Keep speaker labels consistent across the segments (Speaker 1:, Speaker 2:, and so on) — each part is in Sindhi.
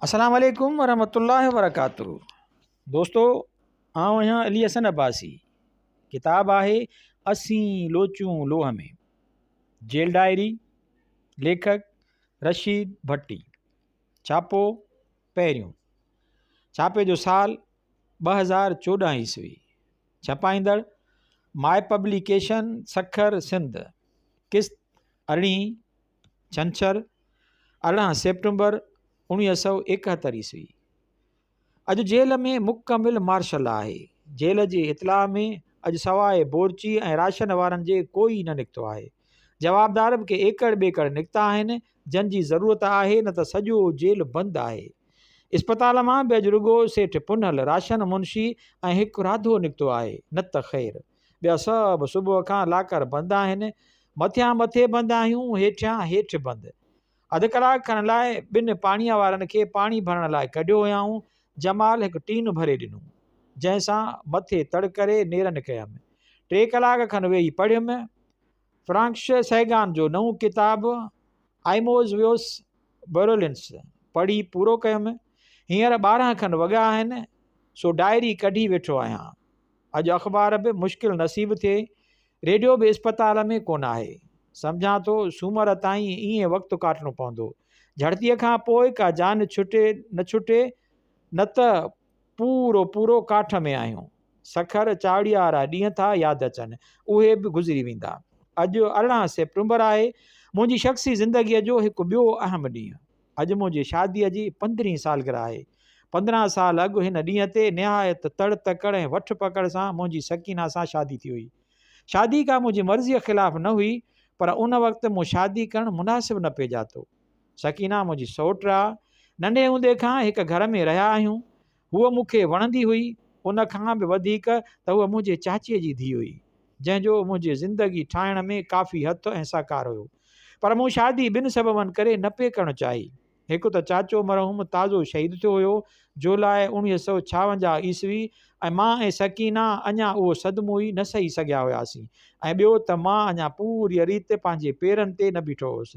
Speaker 1: السلام عليڪم ورحمة الله وبرڪاته دوستو آئون آهيان علي حسن عباسي ڪتاب آهي اسين لوچون لوهه ۾ جيل ڊائري ليکڪ رشيد ڀٽي ڇاپو پهريون ڇاپي جو سال 2014 عيسوي ڇپائيندڙ ماء پبليڪيشن سکر سنڌ قسط ارڙهين ڇنڇر 18 سيپٽمبر 1971 عيسوي. اڄ جيل ۾ مڪمل مارشل لا آهي. جيل جي اطلاع ۾ اڄ سواء بورچي ۽ راشن وارن جي ڪوئي نه نڪتو آهي. جوابدار به ڪي ايڪڙ ٻيڪڙ نڪتا آهن، جن جي ضرورت آهي نه ته سڄو جيل بند آهي. اسپتال مان به اڄ رڳو سيٺ پنهل، راشن منشي ۽ هڪ راڌو نڪتو آهي، نه ته خير. ٻيا سڀ صبح کان لاڪر بند آهن. مٿيان مٿي بند آهيون، هيٺيان هيٺ بند. اڌ ڪلاڪ کن لاء ٻن پاڻيء وارن کي پاڻي ڀرڻ لاء ڪڍيو هيائون. جمال هڪ ٽين ڀري ڏنو، جنهن سان مٿي تڙ ڪري نيرن ڪيم. ٽي ڪلاڪ کن ويهي پڙهيم. فرانڪش سيگان جو نئون ڪتاب آئموز ويوس برولنس پڙهي پورو ڪيم. هينئر 12 کن وڳا آهن، سو ڊائري ڪڍي ويٺو آهيان. اڄ اخبار به مشڪل نصيب ٿئي، ريڊيو به اسپتال ۾ ڪونه آهي. سمجهان ٿو سومر تائين ائين وقت ڪاٽڻو پوندو. جهڙتيء کان پوء ڪا جان ڇٽي نه ڇٽي، نه ته پورو پورو ڪاٺ ۾ آهيون. سکر چاوڙيارا ڏينهن ٿا ياد اچن، اهي به گذري ويندا. اڄ 18 سيپٽمبر آهي، منهنجي شخصي زندگيء جو هڪ ٻيو اهم ڏينهن. اڄ منهنجي شاديء جي پندرهين سالگرهه آهي. 15 سال اڳ هن ڏينهن تي نهايت تڙ تڪڙ ۽ وٺ پڪڙ سان منهنجي سڪينه سان شادي ٿي هئي. شادي ڪا منهنجي مرضيء خلاف نه هئي، پر ان وقت مون شادي ڪرڻ مناسب نه پئي ڄاتو. سڪينه منهنجي سئوٽ آ. ننڍي هوندي کان هڪ گهر ۾ رهيا آهيون. هوء مون کي وڻندي هئي، ان کان به وڌيڪ ته هوء منهنجي چاچيء جي ڌيء هئي، جنهن جو منهنجي زندگي ٺاهڻ ۾ ڪافي هٿ ۽ سهڪار هيو. پر مون شادي ٻن سببن ڪري نه پئي ڪرڻ چاهي. هڪ ته چاچو مرحوم تازو شهيد ٿيو هيو، جولاء 1956 عيسوي، ۽ مان ۽ سڪينه اڃا اهو صدمو ئي نه سهي سگهيا هياسين ۽ ٻيو ته مان اڃا پوريء ريت پنهنجي پيرن تي نه بيٺو هوس.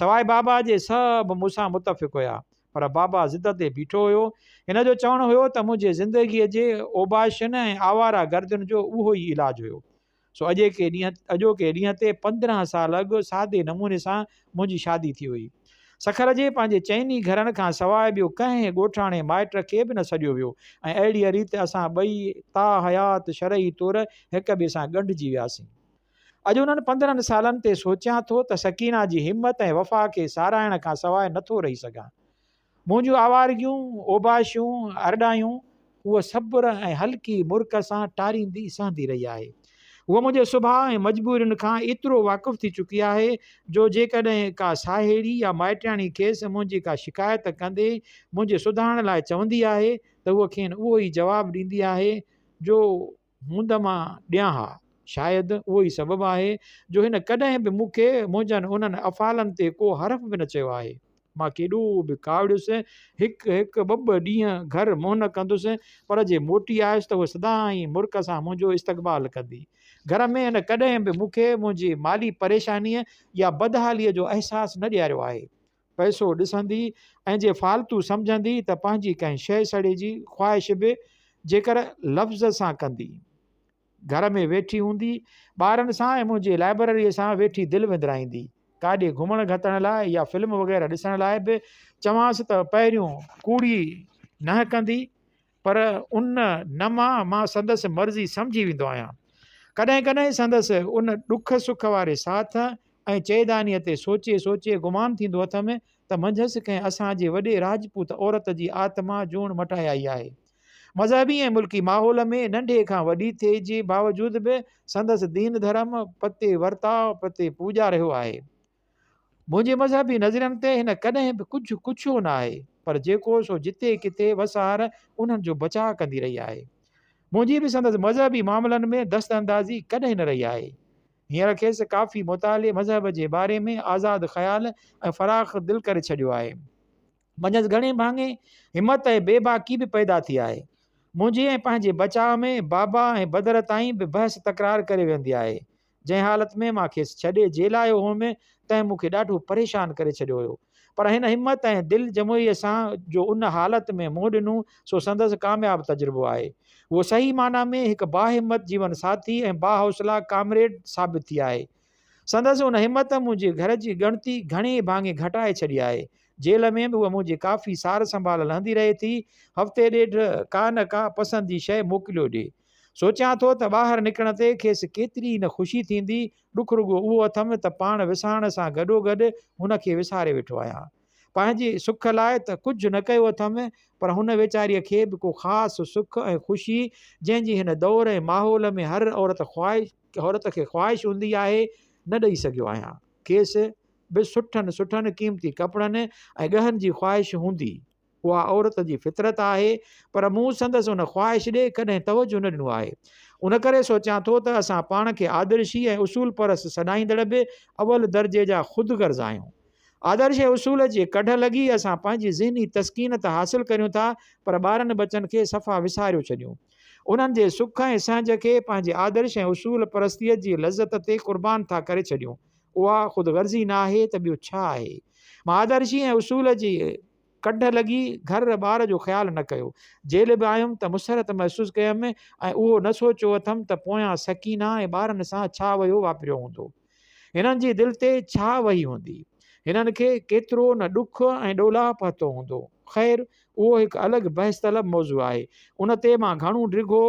Speaker 1: سواء بابا جي سڀ مون سان متفق هيا. پر بابا ضد تي بيٺو هيو. هن جو چوڻ هيو ته منهنجي زندگيء جي اوباشين ۽ آواره گردين جو اهو ئي علاج هيو. سو اڄوڪي ڏينهن تي 15 سال اڳ سادي نموني سان منهنجي شادي ٿي هئي. سکر جي پنهنجي چئني گهرن کان سواء ٻيو ڪنهن ڳوٺاڻي مائٽ کي به نه سڏيو ويو ۽ اهڙيء ريت اسان ٻئي تاحيات شرعي طور هڪ ٻئي سان ڳنڍجي وياسين. اڄ انهن 15 سالن تي سوچيان ٿو ته سڪينه جي همت ۽ وفا کي ساراهڻ کان سواء نه ٿو رهي سگهان. منهنجون آوارگيون، اوباشيون، ارڏايون هوء صبر ۽ هلڪي مرڪ سان ٽاريندي سهندي رهي آهي. هوء منهنجي سڀاء ۽ مجبورين کان ايترو واقف ٿي چڪي آهي جو جيڪڏهن ڪا ساهيڙي يا مائٽياڻي کيس منهنجي ڪا شڪايت ڪندي منهنجي سڌارڻ لاء چوندي آهي ته هوء کين اهو ئي جواب ڏيندي آهي جو هوند مان ڏيان ها. شايد اهو ئي سبب آهي جو هن ڪڏهن به مون کي منهنجن انهن افعالن تي ڪو حرف به نه چيو آهي. مان ڪيڏو به ڪاوڙيس، هڪ هڪ ٻه ٻه ڏينهن گهر منهن نه ڪندس، پر جي موٽي آيس ته هوء سدائين مرڪ سان منهنجو استقبال ڪندي. گهر ۾ هن ڪڏهن به مون کي منهنجي مالي پريشانيء يا بدحاليء جو احساس نه ڏياريو آهي. پئسو ڏسندي ۽ جي فالتو سمجهندي ته پنهنجي ڪنهن شيء سڙي جي خواهش به جيڪر لفظ سان ڪندي. گهر ۾ ويٺي هوندي، ٻارن سان ۽ منهنجي لائبرريء سان ويٺي دل وندرائيندي. ڪاڏي گهمڻ گهتڻ لاء يا فلم وغيره ڏسڻ لاء به چوانس ته پهريون ڪوڙي ننهن ڪندي، پر ان نه مان مان سندس مرضي سمجهي ويندو آهيان. ڪڏهن ڪڏهن سندس ان ڏک سک واري ساٿ ۽ چئيدانيء تي سوچي سوچي گمان ٿيندو اٿم ته منجهس ڪنهن اسان جي وڏي راجپوت عورت جي آتما جوڻ مٽائي آئي آهي. مذهبي ۽ ملڪي ماحول ۾ ننڍي کان وڏي ٿئي جي باوجود به سندس دين ڌرم پتي ورتاء پتي پوڄا رهيو آهي. منهنجي مذهبي نظرين تي هن ڪڏهن به ڪجهه ڪڇيو نه آهي، پر جيڪو سو جتي ڪٿي وسهار انهن جو بچاء ڪندي رهي آهي. منهنجي به سندس مذهبي معاملن ۾ دست اندازي ڪڏهن نه رهي آهي. هينئر کيس ڪافي مطالعي مذهب جي باري ۾ آزاد خيال ۽ فراخ دل ڪري ڇڏيو آهي. منجهس گهڻي ڀاڱي همت ۽ بي باڪي به پيدا ٿي آهي. منهنجي ۽ پنهنجي بچاء ۾ بابا ۽ بدر تائين به بحث تڪرار ڪري ويندي آهي. جنهن حالت ۾ مان کيس ڇڏي جيل آيو هئم، تنهن مون کي ڏاڍو پريشان ڪري ڇڏيو هيو. پر هن همت ۽ دل جمعيء سان جو ان حالت ۾ منهن ڏنو، سو سندس ڪامياب تجربو آهي. هوء صحيح معنيٰ ۾ هڪ باهمت جيون ساٿي ۽ باحوصله ڪامريڊ ثابت ٿي آهي. سندس ان همت منهنجي گهر جي ڳڻتي گهڻي ڀاڱي گهٽائي ڇڏي آهي. جيل ۾ به هوء منهنجي ڪافي سار سنڀال لهندي رهي ٿي. هفتي ڏيڍ ڪا نه ڪا پسند جي شيء موڪليو ڏي. سوچيان ٿو ته ٻاهر نڪرڻ تي کيس ڪيتري نه خوشي ٿيندي. ڏک رڳو اهو اٿم ته پاڻ وسارڻ سان گڏوگڏ هن کي وساري ويٺو آهيان. پنهنجي سک لاء ته ڪجهه نه ڪيو اٿم، پر هن ويچاريء کي به ڪو خاص سک ۽ خوشي، جنهن جي هن دور ۽ ماحول ۾ هر عورت خواهش عورت کي خواهش هوندي آهي، نه ڏئي سگهيو آهيان. کيس به سٺن سٺن قيمتي ڪپڙن ۽ ڳهن جي خواهش هوندي. اها عورت جي فطرت آهي، پر مون سندس ان خواهش ڏي ڪڏهن توجهه نه ڏنو آهي. ان ڪري سوچيان ٿو ته اسان پاڻ کي آدرشي ۽ اصول پرست سڏائيندڙ به اول درجي جا خود غرض آهيون. آدرش ۽ اصول جي ڪڍ لڳي اسان پنهنجي ذهني تسڪين ته حاصل ڪريون ٿا پر ٻارن ٻچن کي صفا وساريو ڇڏيون. انهن جي سک ۽ سهنج کي پنهنجي آدرش ۽ اصول پرستيء جي لذت تي قربان ٿا ڪري ڇڏيون. اها خود غرضي ناهي ته ٻيو ڇا آهي؟ مان آدرشي ۽ اصول جي ڪڍ لڳي گهر ٻار جو خيال نه ڪيو. جيل به آيم ته مسرت محسوس ڪيم ۽ اهو نه سوچيو اٿم ته پويان سڪينه ۽ ٻارن سان ڇا وهيو واپريو هوندو. هنن جي دل تي ڇا وهي هوندي. هنن کي ڪيترو نه ڏک ۽ ڏولاهه پهتو هوندو. خير اهو هڪ الڳ بحث طلب موضوع آهي. ان تي مان گهڻو ڊگهو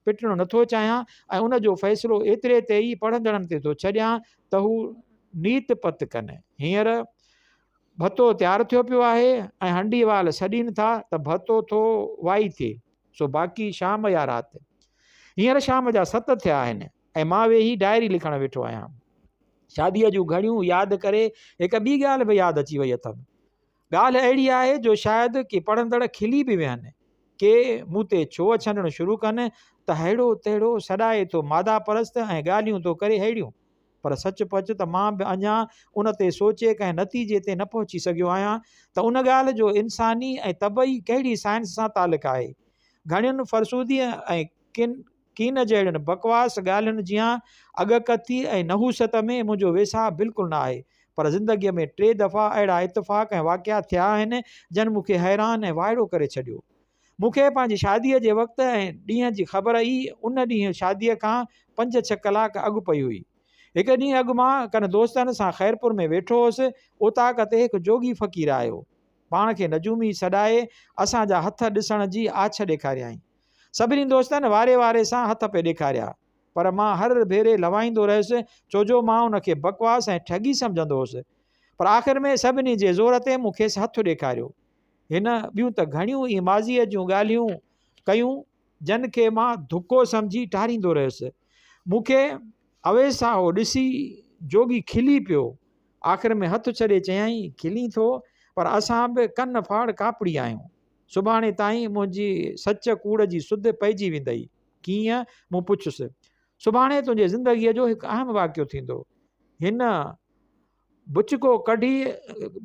Speaker 1: پٽڻ نٿو چاهيان ۽ ان جو فيصلو ايتري تي ئي پڙهندڙن تي ٿو ڇڏيان ته هو نيت پت ڪن. هينئر ڀتو تيار ٿيو پيو آهي ۽ هنڊي وال سڏين ٿا ته ڀتو ٿو وائي ٿئي، سو باقي شام يا رات. هينئر شام جا ست ٿيا آهن ۽ مان ويهي ڊائري لکڻ ويٺو آهيان. شاديء جون گهڙيون ياد ڪري هڪ ٻي ڳالهه به ياد اچي وئي اٿم. ڳالهه اهڙي آهي جو شايد ڪي پڙهندڙ کلي به ويهن، ڪي مون تي ڇوهه ڇنڊڻ شروع ڪن ته ههڙو تهڙو سڏائي ٿو ماده پرست ۽ ڳالهيون ٿو ڪري ههڙيون. پر سچ پچ ته مان به اڃا ان تي سوچي ڪنهن نتيجي تي نه پهچي سگهيو آهيان ته ان ڳالهه جو انساني ۽ طبعي ڪهڙي سائنس سان تعلق آهي. گهڻين فرسودي ۽ ڪن ڪين جهڙين بڪواس ڳالهين جيان اڳڪٿي ۽ نحوست ۾ منهنجو ويساهه بلڪل نه آهي، پر زندگيء ۾ ٽي دفعا اهڙا اتفاق ۽ واقعا ٿيا آهن، جن مون کي حيران ۽ وائڙو ڪري ڇڏيو. مون کي پنهنجي شاديء جي وقت ۽ ڏينهن جي خبر ئي ان ڏينهن شاديء کان پنج ڇهه ڪلاڪ اڳ پئي هئي. هڪ ڏينهن اڳ مان ڪن دوستن سان خيرپور ۾ ويٺو هوس، اوطاق تي هڪ جوڳي فقير آيو. پاڻ کي نجومي سڏائي اسان جا هٿ ڏسڻ جي آڇ ڏيکاريائين. سڀني دوستن واري واري سان هٿ پئي ڏيکاريا، پر مان هر ڀيري لوائيندو رهيس، ڇو جو مان ان کي بڪواس ۽ ٺڳي سمجهندو هوس. پر آخر ۾ سڀني جي زور تي مون کيس هٿ ڏيکاريو. هن ٻيون ته گهڻيون ئي ماضيء جون ڳالهيون ڪيون، جن کي مان ڌڪو سمجهي ٽاريندو رهيس. مون کي اويساهو ڏسي جوڳي کلي پيو. آخر ۾ هٿ ڇڏي چيائين، کلين ٿو، پر اسان به ڪن ڦاڙ ڪاپڙي آهيون. سڀاڻي تائين منهنجي سچ ڪوڙ جي سڌ پئجي ويندئي. ڪيئن؟ مون پڇيس. سڀاڻي تنهنجي زندگيء جو هڪ اهم واقعو ٿيندو. هن بچڪو ڪڍي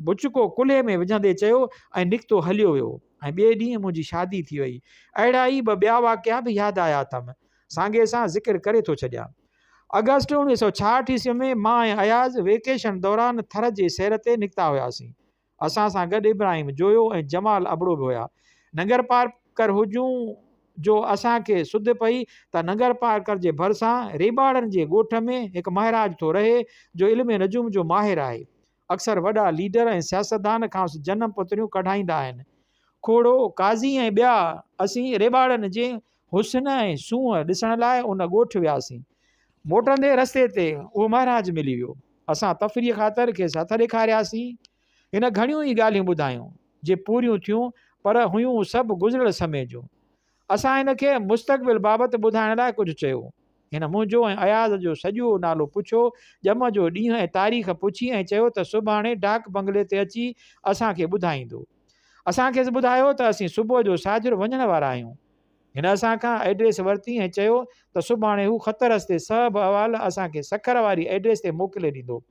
Speaker 1: بچڪو ڪلهي ۾ وجهندي چيو ۽ نڪتو هليو ويو ۽ ٻئي ڏينهن منهنجي شادي ٿي وئي. اهڙا ئي ٻه ٻيا واقعا به ياد آيا اٿم. سانگي سان ذڪر ڪري ٿو ڇڏيان. آگسٽ 1966 عيسوي ۾ مان ۽ اياز ويڪيشن دوران ٿر جي سير تي نڪتا هياسين. اسان سان گڏ ابراهيم جويو ۽ جمال ابڙو به هيا. ننگرپارڪر هجون جو اسان کي سڌ پئي ته ننگرپارڪر جي ڀرسان ريٻاڙن جي ڳوٺ ۾ هڪ مهراج ٿو رهي جو علم نجوم جو ماهر آهي. اڪثر وڏا ليڊر ۽ سياستدان کانئس جنم پتريون ڪڍائيندا آهن. کوڙو، قاضي ۽ ٻيا اسين ريٻاڙن جي حسن ۽ سونهن ڏسڻ لاء ان ڳوٺ وياسين. موٽندي رستي تي اهو مهراج ملي ويو. اسان تفريح خاطر کيس هٿ ڏيکارياسين. هن گهڻيون ئي ڳالهيون ٻڌايون، جي پوريون ٿيون، پر هيون سڀ گذريل سمي جون. اسان هن کي مستقبل بابت ٻڌائڻ لاء ڪجهه چيو. هن منهنجو ۽ اياز جو سڄو نالو پڇيو، ڄم جو ڏينهن ۽ تاريخ پڇي ۽ چيو ته سڀاڻي ڊاڪ بنگلي تي اچي اسان کي ٻڌائيندو. اسان کيس ٻڌايو ته اسين صبح جو ساجهر وڃڻ وارا آهيون. هن اسان کان ائڊريس ورتي ۽ چيو ته سڀاڻي هو خط رستي سڀ احوال اسان کي سکر واري ائڊريس تي موڪلي ڏيندو.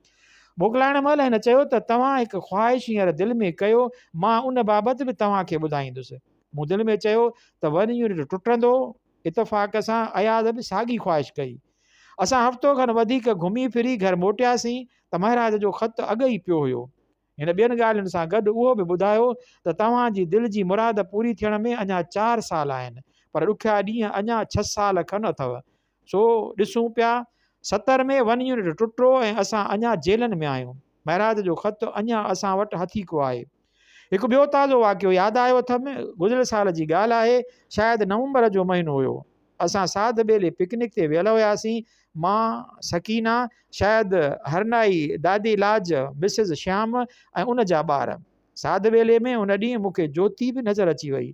Speaker 1: موڪلائڻ مهل هن چيو ته توهان هڪ خواهش هينئر دل ۾ ڪيو، مان ان بابت به توهان کي ٻڌائيندس. مون دل ۾ چيو ته ون يونٽ ٽٽندو. اتفاق سان اياز به ساڳي خواهش ڪئي. اسان هفتو کن وڌيڪ گهمي ڦري گهر موٽياسين ته مهراج جو خط اڳ ئي پيو هيو. هن ٻين ڳالهين سان گڏ اهو به ٻڌايو ته توهان جي دل جي مراد پوري ٿيڻ ۾ اڃا چار سال آهن، پر ڏکيا ڏينهن اڃا ڇهه سال کن اٿو. سو ڏسون پيا، 70 ۾ ون يونٽ ٽٽو ۽ اسان اڃا جيلن ۾ آهيون. مهراج جو خط اڃا اسان وٽ هٿيڪو آهي. هڪ ٻيو تازو واقعو ياد آيو اٿم. گذريل سال جي ڳالهه آهي، شايد نومبر جو مهينو هيو. اسان ساڌ ٻيلي پڪنڪ تي ويل هياسين. مان، سڪينه، شايد هرنائي، دادي لاج، مسز شيام ۽ ان جا ٻار. ساڌ ٻيلي ۾ ان ڏينهن مون کي جوتي به نظر اچي وئي.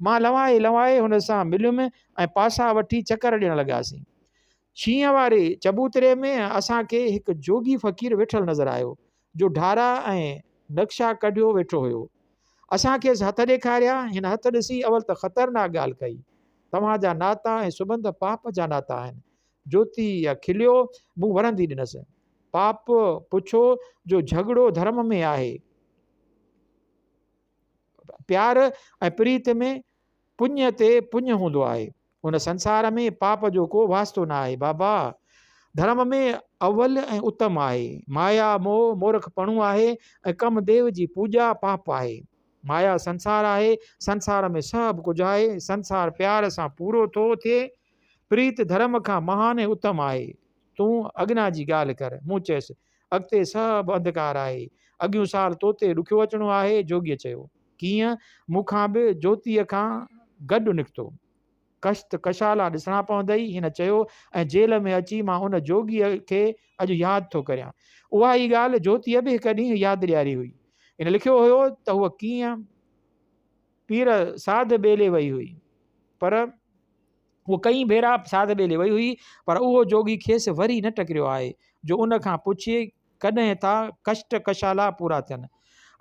Speaker 1: مان لنوائي لنوائي هن سان مليم ۽ پاسا وٺي چڪر ڏيڻ لڳاسين. شينهن واري چبوتري ۾ اسان کي هڪ جوڳي فقير ويٺل نظر آيو، جو ڍارا ۽ نقشا ڪڍيو ويٺو هيو. اسان کيس هٿ ڏيکاريا، هن هٿ ڏسي اول ته خطرناڪ ڳالهه ڪئي. توهان جا ناتا ۽ سٻنڌ پاپ جا ناتا آهن. جوتي کليو، مون ورندي ڏنس. پاپ پڇو جو جهڳڙو ڌرم ۾ آهي. پيار ۽ پريت ۾ پڃ تي پڃ هوندو آهي. ان سنسار ۾ پاپ جو ڪو واسطو نه آهي. بابا! ڌرم ۾ اول ۽ اتم آهي. مايا موهه مورکپڻو آهي ۽ ڪم ديو جي پوڄا پاپ آهي. مايا سنسار آهي، سنسار ۾ سڀ ڪجهه آهي، سنسار پيار سان پورو ٿو ٿئي. پريت ڌرم کان مهان ۽ اتم آهي. تون اگنا جي ڳالهه ڪر. مون چيس. اڳتي سڀ انڌڪار آهي. اڳيون سال توتي ڏکيو اچڻو آهي. جوڳيء چيو. ڪيئن؟ مون کان به جوتيء کان گڏ نڪتو. ڪشت ڪشالا ڏسڻا پوندئي. هن چيو ۽ جيل ۾ اچي مان ان جوڳيء کي اڄ ياد ٿو ڪريان. اها ئي ڳالهه جوتيء به هڪ ڏينهن ياد ڏياري هئي. هن لکيو هيو ته هوء ڪيئن پير ساڌ ٻيلي وئي هئي. پر. هوء ڪئين ڀيرا ساڌ ٻيلي وئي هئي، پر اهو جوڳي کيس وري نه ٽڪريو آهي، جو ان کان پڇي ڪڏهن ٿا ڪشٽ ڪشالا پورا ٿين.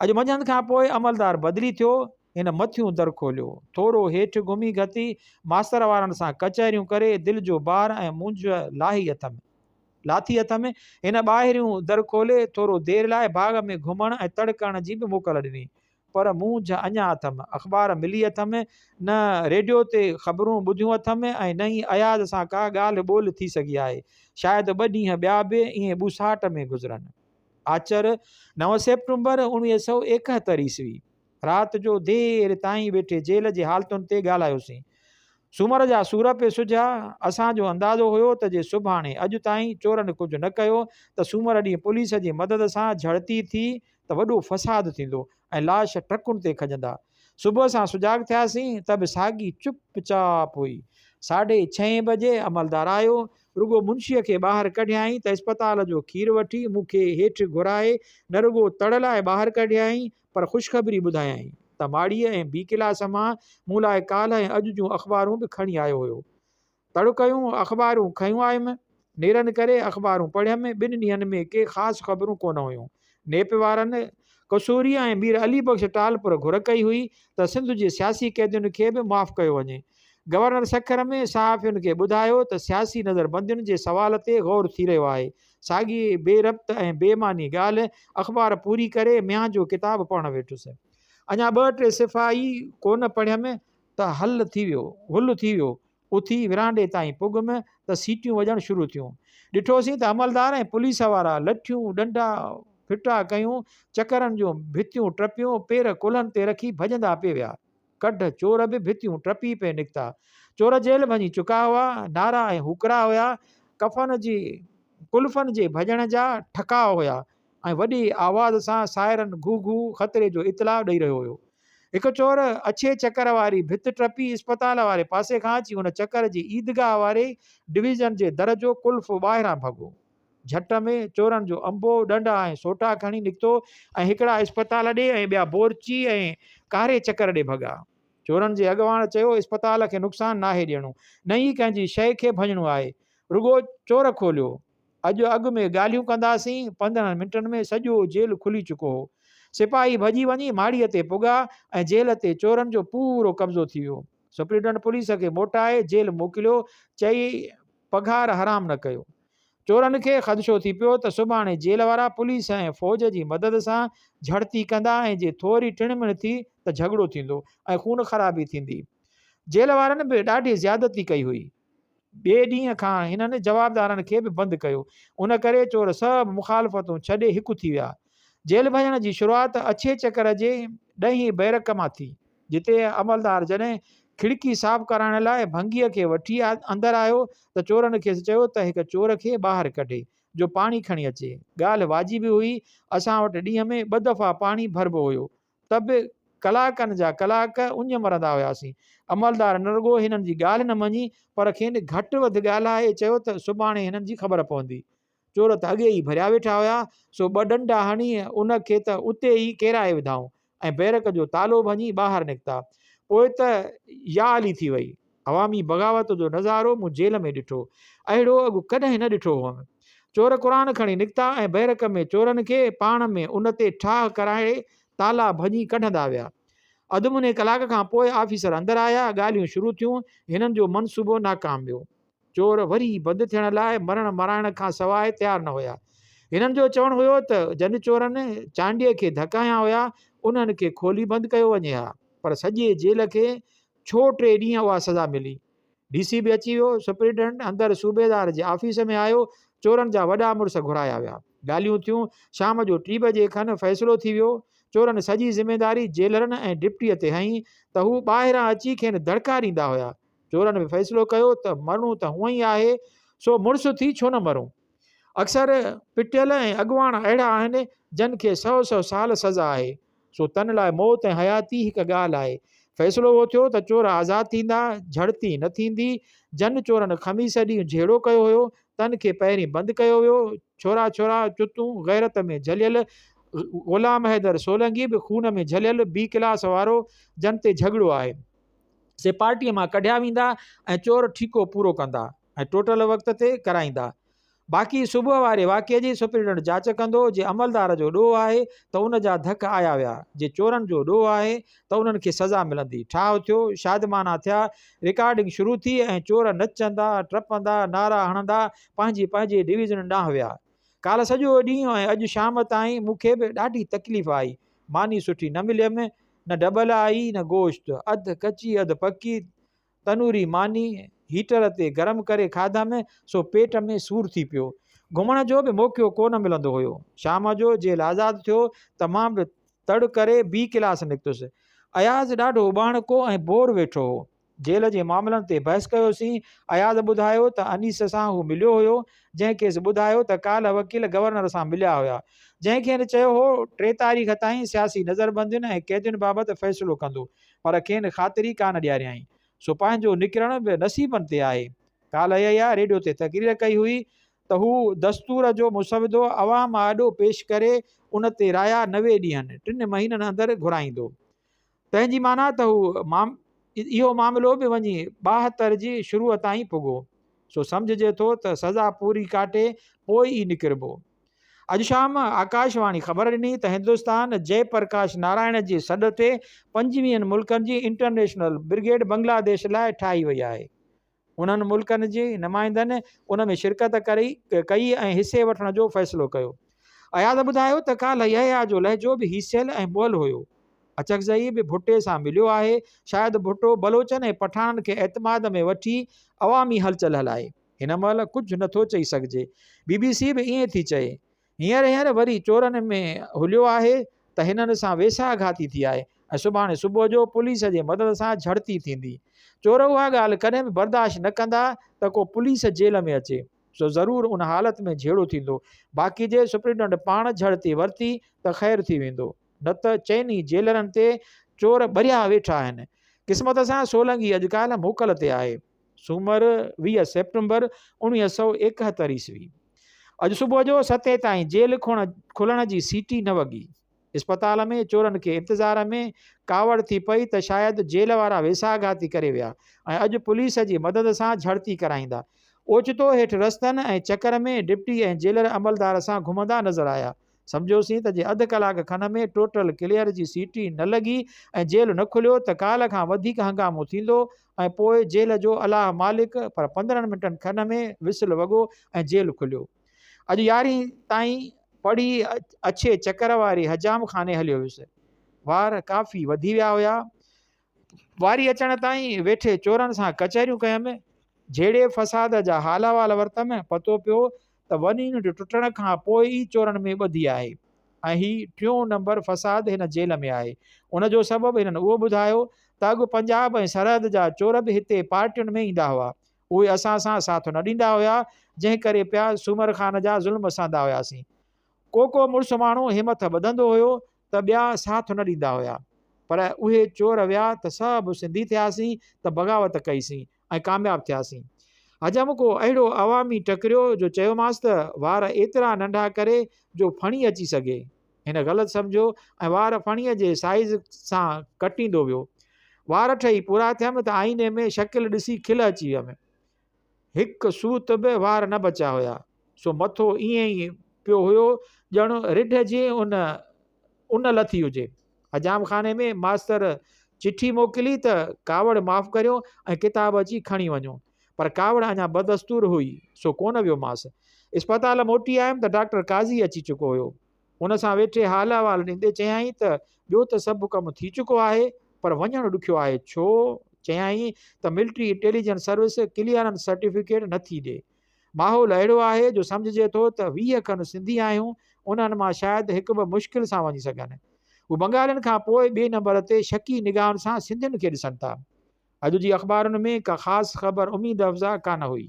Speaker 1: اڄ منجهند کان پوء عملدار بدلي ٿيو. هن مٿيون در کوليو. ٿورو هيٺ گهمي گهتي ماستر وارن سان ڪچهريون ڪري دل جو بار ۽ مونجهه لاهي اٿم. لاٿي اٿم. هن ٻاهريون در کولي ٿورو دير لاء باغ ۾ گهمڻ ۽ تڙ ڪرڻ جي به موڪل ڏني. پر مونجهه اڃا اٿم. اخبار ملي اٿم، نه ريڊيو تي خبرون ٻڌيون اٿم ۽ نه ئي اياز سان ڪا ڳالهه ٻولهه ٿي سگهي آهي. شايد ٻه ڏينهن ٻيا به ائين ٻوساٽ ۾ گذرن. آچر، نو سيپٽمبر 1971 عيسوي، رات جو دير تائين ويٺي جيل جي حالتن تي ڳالهايوسين. سومر جا سور پئي سجهيا. اسان جو اندازو هيو ته جي سڀاڻي، اڄ تائين، چورن ڪجهه نه ڪيو ته سومر ڏينهن پوليس جي مدد سان جهڙتي ٿي ته وڏو فساد ٿيندو ۽ لاش ٽرڪن تي کڄندا. صبح سان سجاڳ ٿياسين ته به ساڳي چپ چاپ هئي. ساڍي ڇهين بجي عملدار آيو. رڳو منشيء کي ٻاهر ڪڍيائين ته اسپتال جو کير وٺي مون کي هيٺ گهرائي نه رڳو تڙ لاء ٻاهر ڪڍيائين پر خوشخبري ٻڌايائين ته ماڙيء ۽ بي ڪلاس مان مون لاء ڪالهه ۽ اڄ جون اخبارون به کڻي آيو هيو. تڙ ڪيون، اخبارون کنيون آيم. نيرن ڪري اخبارون پڙهيم. ٻن ڏينهن ۾ ڪي خاص خبرون ڪونه هيون. نيپ وارن قصوريء ۽ مير علي بخش ٽالپر گهر ڪئي هئي ته سنڌ جي سياسي قيدين کي به معاف ڪيو وڃي. گورنر سکر ۾ صحافين کي ٻڌايو ته سياسي نظربندين جي سوال تي غور ٿي رهيو آهي. ساڳي بي ربط ۽ بي معني ڳالهه اخبار پوري ڪري ميان جو ڪتاب پڙهڻ ويٺس. اڃا ٻه ٽي صفحا ئي ڪونه پڙهيم ته هل ٿي ويو، هل ٿي ويو. اٿي ورانڊي تائين پڳم ته سيٽيون وڄڻ شروع ٿيون. ڏٺوسين ته عملدار ۽ پوليس وارا لٺيون، ڏنڊا ڦٽا ڪيون، چڪرن جون ڀتيون ٽپيون، پير ڪلهن تي رکي ڀڄندا پئي ويا. ڪڍ چور به ڀتيون ٽپي پئي نڪتا. چور جيل ڀڃي چڪا هئا. نعرا ۽ هوڪرا هيا. ڪفن جي ڪلفن جي ڀڄڻ جا ٺڪاء هيا ۽ وڏي آواز سان سائرن گهوگهو خطري جو اطلاع ڏئي رهيو هيو. هڪ چور اڇي چڪر واري ڀت ٽپي اسپتال واري پاسي کان اچي ان چڪر جي عيدگاهه واري ڊويزن جي در جو قلف ٻاهران ڀڳو. جهٽ ۾ چورن جو انبوهه ڏنڊا ۽ سوٽا کڻي نڪتو ۽ هڪڙا اسپتال ڏي ۽ ٻيا بورچي ۽ ڪاري چڪر ڏي ڀڳا. چورن جي اڳواڻ چيو اسپتال کي نقصان ناهي ڏيڻو نه ئي ڪنهن جي شيء کي ڀڃڻو آهي. رڳو چور کوليو. اڄ اڳ ۾ ڳالهيون ڪنداسين. 15 منٽن ۾ سڄو جيل کلي چڪو هو. سپاهي ڀڄي وڃي ماڙيء تي پڳا ۽ جيل تي چورن جو پورو قبضو ٿي ويو. سپرنٽنڊنٽ پوليس کي موٽائي جيل موڪليو، چئي پگهار حرام نه ڪيو. چورن کي خدشو ٿي پيو ته سڀاڻي جيل وارا پوليس ۽ فوج جي مدد سان جهڙتي ڪندا ۽ جي ٿوري ٽڻ مڻ ٿي ته جهڳڙو ٿيندو ۽ خون خرابي ٿيندي. جيل وارن به ڏاڍي زيادتي ڪئي هئي. ٻئي ڏينهن کان هنن جوابدارن کي به بند ڪيو. ان ڪري چور سڀ مخالفتون ڇڏي هڪ ٿي ويا. جيل ڀڃڻ جي شروعات اڇي چڪر جي ڏهين بئرڪ مان ٿي، جتي عملدار جڏهن کڙڪي صاف ڪرائڻ لاء ڀنگيء کي وٺي اندر آيو ته چورن کيس چيو ته هڪ چور کي ٻاهر ڪڍي، جو پاڻي کڻي اچي. ڳالهه واجبي هئي، اسان وٽ ڏينهن ۾ ٻه دفعا پاڻي ڀربو هيو، ته به ڪلاڪن جا ڪلاڪ اڃ مرندا هياسين. عملدار نه رڳو هنن جي ڳالهه نه مڃي، پر کين گهٽ وڌ ڳالهائي چيو ته سڀاڻي هنن جي خبر پوندي. چور ته اڳي ئي ڀريا ويٺا هيا، سو ٻه ڏنڊا هڻي ان کي ته اتي ئي ڪيرائي وڌائون ۽ بئرڪ جو تالو ڀڃي ٻاهر نڪتا. پوء ته يا علي ٿي وئي. عوامي بغاوت جو نظارو مون جيل ۾ ڏٺو. اهڙو اڳ ڪڏهن نه ڏٺو هئم. چور قرآن کڻي نڪتا ۽ بئرڪ ۾ چورن کي پاڻ ۾ ان تي ٺاهه ڪرائي تالا ڀڃي ڪڍندا ويا. اڌ مني ڪلاڪ کان پوء آفيسر اندر آيا، ڳالهيون شروع ٿيون، هنن جو منصوبو ناڪام ويو. چور وري بند ٿيڻ لاء مرڻ مارائڻ کان سواء تيار نه هيا. هنن جو چوڻ هيو ته جن چورن چانڊيي کي ڌڪ هنيا هيا، انهن کي کولي بند ڪيو وڃي ها، پر سڄي جيل کي ڇو ٽي ڏينهن اها سزا ملي؟ ڊي سي به اچي ويو، سپرنٽينڊنٽ اندر صوبيدار جي آفيس ۾ آيو، چورن جا وڏا مڙس گهرايا ويا. ڳالهيون ٿيون، شام جو ٽي بجي کن فيصلو ٿي ويو. چورن سڄي ذميداري جيلرن ۽ ڊپٽيء تي هنئي ته هو ٻاهران اچي کين دڙڪا ڏيندا هيا. چورن به فيصلو ڪيو ته مرڻو ته هونئن ئي آهي، سو مڙس ٿي ڇو نه مرون. اڪثر پٽيل ۽ اڳواڻ اهڙا آهن، جن کي سئو سئو سال سزا آهي، سو تن لاء موت ۽ حياتي هڪ ڳالهه آهي. فيصلو اهو ٿيو ته چور آزاد ٿيندا، جهڙتي نه ٿيندي. جن چورن خميس ڏينهن جهيڙو ڪيو هيو، تن کي پهرين بند ڪيو ويو. ڇورا ڇورا چتون غيرت ۾ جهليل غلام حيدر سولنگي به خون ۾ جهليل بي ڪلاس وارو، جن تي جهڳڙو آهي. سي پارٽيء مان ڪڍيا ويندا ۽ چور ٺيڪو پورو ڪندا ۽ ٽوٽل وقت تي ڪرائيندا. باقي صبح واري واقعي جي سپرنٽينڊنٽ جاچ ڪندو، جي عملدار جو ڏوهه آهي ته ان جا ڌڪ آيا ويا، جي چورن جو ڏوهه آهي ته انهن کي سزا ملندي. ٺاهه ٿيو، شادمانا ٿيا، رڪارڊنگ شروع ٿي ۽ چور نچندا، ٽپندا، نعرا هڻندا پنهنجي پنهنجي ڊويزنن ڏانهن ويا. ڪالهه سڄو ڏينهن ۽ اڄ شام تائين مون کي به ڏاڍي تڪليف آئي. ماني سٺي نه مليم، نه ڊٻل آئي نه گوشت، اڌ ڪچي اڌ پڪي تنوري ماني هيٽر تي گرم ڪري کاڌم سو پيٽ ۾ سور ٿي پيو. گهمڻ جو به موقعو ڪو نه ملندو هيو. شام جو جيل آزاد ٿيو ته مان به تڙ ڪري بي ڪلاس نڪتس. اياز ڏاڍو اٻاڻڪو ۽ بور ويٺو هو. جيل جي معاملن تي بحث ڪيوسين. اياز ٻڌايو ته انيس سان هو مليو هيو، جنهن کيس ٻڌايو ته ڪالهه وڪيل گورنر سان مليا هيا، جنهن کين چيو هو ٽي تاريخ تائين سياسي نظربندين ۽ قيدين بابت فيصلو ڪندو، پر کين خاطري ڪانه ڏياريائين. سو پنهنجو نڪرڻ به نصيبن تي آهي. ڪالهه يحيٰ ريڊيو تي تقرير ڪئي هئي ته هو دستور جو مسودو عوام آڏو پيش ڪري ان تي رايا 90 ڏينهن، ٽن مهينن اندر گهرائيندو. تنهن جي معنيٰ ته هو اهو معاملو به وڃي 72 جي شروع تائين پڳو. سو سمجهجي ٿو ته سزا پوري ڪاٽي پوء ئي نڪربو. اڄ شام آڪاش واڻي خبر ڏني ته هندستان جئه پرڪاش نارائڻ جي سڏ تي پنجويهن ملڪن جي انٽرنيشنل برگيڊ بنگلاديش لاء ٺاهي وئي آهي. انهن ملڪن جي نمائندن ان ۾ شرڪت ڪئي ۽ حصي وٺڻ جو فيصلو ڪيو. اياز ٻڌايو ته ڪالهه يحيٰ جو لهجو به هيسيل ۽ مئل هيو. اچڪزئي به ڀٽي سان مليو آهي، شايد ڀٽو بلوچن ۽ پٺاڻن کي اعتماد ۾ وٺي عوامي هلچل هلائي. هن مهل ڪجهه نٿو چئي سگهجي. بي بي سي به ائين ٿي چئي. هينئر هينئر وري چورن ۾ هليو آهي ته هنن سان ويساهه گهاتي ٿي آهي ۽ سڀاڻي صبح جو پوليس جي مدد سان جهڙتي ٿيندي. چور اها ڳالهه ڪڏهن به برداشت نه ڪندا ته ڪو پوليس جيل ۾ اچي، سو ضرور ان حالت ۾ جهيڙو ٿيندو. باقي جي سپرنٽنڊنٽ پاڻ جهڙتي ورتي ته خير ٿي ويندو، نه ته چئني جيلرن تي چور ٻريا ويٺا آهن. قسمت سان سولنگي اڄڪالهه موڪل تي آهي. سومر، 20 سيپٽمبر 1971 عيسوي. اڄ صبح جو ستين تائين جيل کلڻ جي سيٽي نه وڳي. اسپتال ۾ چورن کي انتظار ۾ ڪاوڙ ٿي پئي ته شايد جيل وارا ويساهه گهاتي ڪري ويا ۽ اڄ پوليس جي مدد سان جهڙتي ڪرائيندا. اوچتو هيٺ رستن ۽ چڪر ۾ ڊپٽي ۽ جيلر عملدار سان گهمندا نظر آيا. سمجهيوسين ته جي اڌ ڪلاڪ کن ۾ ٽوٽل ڪليئر جي سيٽي نه لڳي ۽ جيل نه کليو ته ڪالهه کان وڌيڪ هنگامو ٿيندو ۽ پوء جيل جو الله مالڪ، پر 15 منٽن کن ۾ وسل وڳو ۽ جيل کليو. اڄ يارهين تائين پڙهي اڇي چڪر واري حجام خاني هليو ويس. وار ڪافي وڌي ويا هيا. واري اچڻ تائين ويٺي چورن سان ڪچهريون ڪيم. جهيڙي فساد جا حال احوال ورتم. پتو پيو ته ون يونٽ ٽٽڻ کان پوء ئي چورن ۾ ٻڌي آهي. ۽ هي ٽيون نمبر فساد هن جيل ۾ آهي. ان جو سبب هنن اهو ٻڌايو ته اڳ پنجاب ۽ سرحد جا چور به هتي پارٽين ۾ ايندا هئا. اهي اسان سان ساٿ نه ڏيندا هيا، جنهن ڪري پيا سومر خان جا ظلم سهندا هياسين. ڪو ڪو مڙس ماڻهو همٿ ٻڌندو هيو ته ٻيا ساٿ نه ڏيندا هيا. پر اهي چور ويا ته سڀ سنڌي ٿياسين ته بغاوت ڪئيسين ۽ ڪامياب ٿياسين. حجم ڪو اهڙو عوامي ٽڪريو جو چيومانس ته وار ايترا ننڍا ڪري جو ڦڻي اچي سگهي. هن غلط سمجهيو ۽ وار ڦڻيء جي سائيز سان ڪٽيندو ويو. وار ٺهي پورا ٿيم ته آئيني ۾ شڪل ڏسي کل اچي ويم. هڪ سوت به وار نه بچيا هيا، سو مٿو ائين ئي پيو هيو ڄڻ رڍ جي ان ان لٿي هجي. حجام خاني ۾ ماستر چٺي موڪلي ته ڪاوڙ معاف ڪريو ۽ ڪتاب اچي کڻي وڃو. پر ڪاوڙ اڃا بدستور هئي، سو ڪونه ويومانس. اسپتال موٽي آيم ته ڊاڪٽر قاضي اچي چڪو هيو. ان سان ويٺي حال احوال ڏيندي چيائين ته ٻيو ته سڀ ڪم ٿي چڪو آهي پر وڃڻ ڏکيو آهي ڇو؟ چيائين ته military intelligence service clearance certificate نه ٿي ڏي. ماحول اهڙو آهي جو سمجهجي ٿو ته 20 کن سنڌي آهيون انهن مان شايد هڪ ٻه مشڪل سان وڃي سگهن. هو بنگالين کان پوء ٻئي نمبر تي شڪي نگاهن سان سنڌين کي ڏسن ٿا. اڄ جي اخبارن ۾ ڪا خاص خبر اميد افزا ڪانه هئي.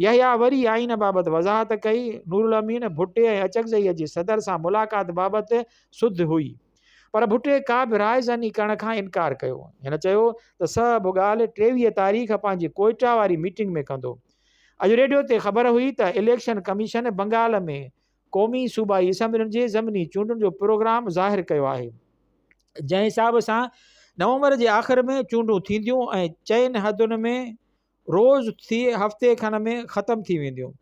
Speaker 1: يحيٰ وري آئين بابت وضاحت ڪئي. نورالامين ڀٽي ۽ اچڪزئيء جي صدر سان ملاقات بابت سڌ هئي. پر ڀٽي ڪا به راء زني ڪرڻ کان انڪار ڪيو. هن چيو ته سڀ ڳالهه 23 تاريخ پنهنجي ڪوئيٽا واري ميٽنگ ۾ ڪندو. اڄ ريڊيو تي خبر هئي ته اليڪشن ڪميشن بنگال ۾ قومي صوبائي اسيمبلين جي ضمني چونڊن جو پروگرام ظاهر ڪيو آهي. جنهن حساب سان نومبر جي آخر ۾ چونڊون ٿينديون ۽ چئن حدن ۾ روز ٿي هفتي کن ۾ ختم ٿي وينديون.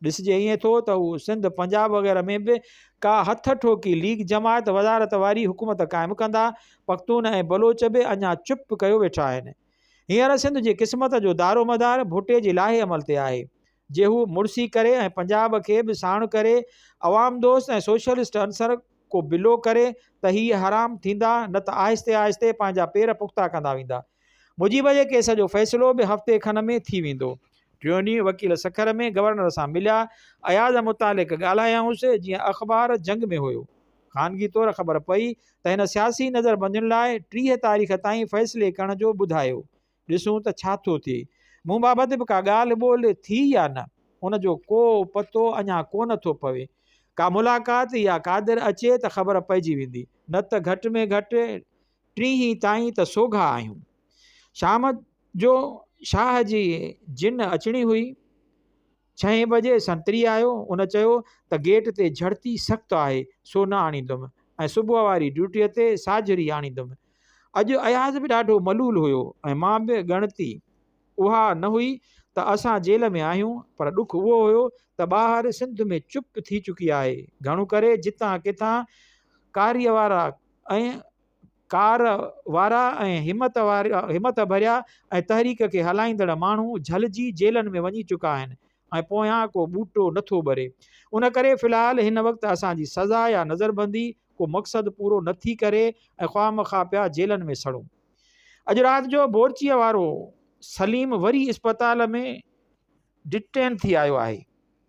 Speaker 1: ڏسجي ائين ٿو ته هو سنڌ، پنجاب وغيره ۾ به ڪا هٿ ٺوڪي ليگ جماعت وزارت واري حڪومت قائم ڪندا. پختون ۽ بلوچ به اڃا چپ ڪيو ويٺا آهن. هينئر سنڌ جي قسمت جو دارومدار ڀٽي جي لاهي عمل تي آهي. جي هو مڙسي ڪري ۽ پنجاب کي به ساڻ ڪري عوام دوست ۽ سوشلسٽ عنصر ڪو بلو ڪري ته هي حرام ٿيندا نه ته آهستي آهستي پنهنجا پير پختا ڪندا ويندا. مجيب جي ڪيس جو فيصلو به هفتي کن ۾ ٿي ويندو. ٽيون ڏينهن وڪيل سکر ۾ گورنر سان مليا. اياز متعلق ڳالهايائونس جيئن اخبار جنگ ۾ هيو. خانگي طور خبر پئي ته هن سياسي نظربندين لاء 30 تاريخ تائين فيصلي ڪرڻ جو ٻڌايو. ڏسون ته ڇا ٿو ٿئي. مون بابت به ڪا ڳالهه ٻولهه ٿي يا نه، ان جو ڪو پتو اڃا ڪونه ٿو پوي. ڪا ملاقات يا قادر اچي ته خبر پئجي ويندي، نه ته گهٽ ۾ گهٽ ٽيهين تائين ته سوگها آهيون. شام جو شاهه جي جن اچڻي هئي. ڇهين بجي سنتري آيو. ان چيو ته گيٽ تي جهڙتي سخت آهي، سو نه آڻيندم ۽ صبح واري ڊيوٽيء تي ساجهري آڻيندم. اڄ اياز به ڏاڍو ملول هيو ۽ مان به. ڳڻتي اها نه هئي ته اسان جيل ۾ آهيون، پر ڏک اهو هيو ته ٻاهر سنڌ ۾ چپ ٿي چڪي آهي. گهڻو ڪري جتان ڪٿان ڪاريء وارا ۽ ڪار وارا ۽ همت وارا همت ڀريا ۽ تحريڪ کي هلائيندڙ ماڻهو جهلجي جيلن ۾ وڃي چڪا آهن ۽ پويان ڪو ٻوٽو نه ٿو ٻري. ان ڪري في الحال هن وقت اسان جي سزا يا نظربندي ڪو مقصد پورو نه ٿي ڪري ۽ خوامخواه پيا جيلن ۾ سڙون. اڄ رات جو بورچيء وارو سليم وري اسپتال ۾ ڊٽين ٿي آيو آهي.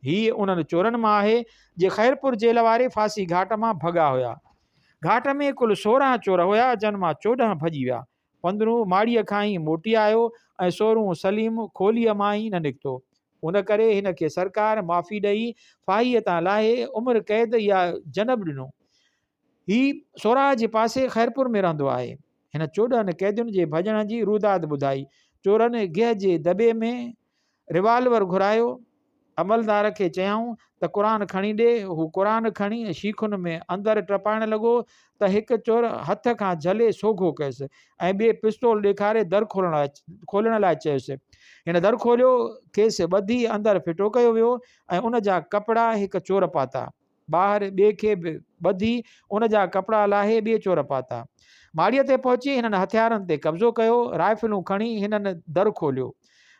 Speaker 1: هيء انهن چورن مان آهي، جي خيرپور جيل واري ڦاسي گهاٽ مان ڀڳا هيا. گهاٽ ۾ ڪل 16 چور هيا، جن مان 14 ڀڄي ويا. پندرهون ماڙيء کان ئي موٽي آيو ۽ سورهون سليم کوليء مان ئي نه نڪتو. ان ڪري هن کي سرڪار معافي ڏئي ڦاهيء تان لاهي عمر قيد يا جنب ڏنو. هي سوراهه جي پاسي خيرپور ۾ رهندو آهي. هن 14 قيدين جي ڀڄڻ جي روداد ٻڌائي. چورن گيهه جي دٻي ۾ ريوالور گهرايو. عملدار کي چيائون ته قرآن کڻي ڏي. هو قرآن کڻي شيخن ۾ اندر ٽپائڻ لڳو ته هڪ چور هٿ کان جهلي سوگهو ڪيس ۽ ٻئي پستول ڏيکاري در کولڻ لاء چيس. هن در کوليو، کيس ٻڌي اندر ڦٽو ڪيو ويو ۽ ان جا ڪپڙا هڪ چور پاتا. ٻاهر ٻئي کي به ٻڌي ان جا ڪپڙا لاهي ٻئي چور پاتا. ماڙيء تي پهچي هنن هٿيارن تي قبضو ڪيو. رائفلون کڻي هنن در کوليو.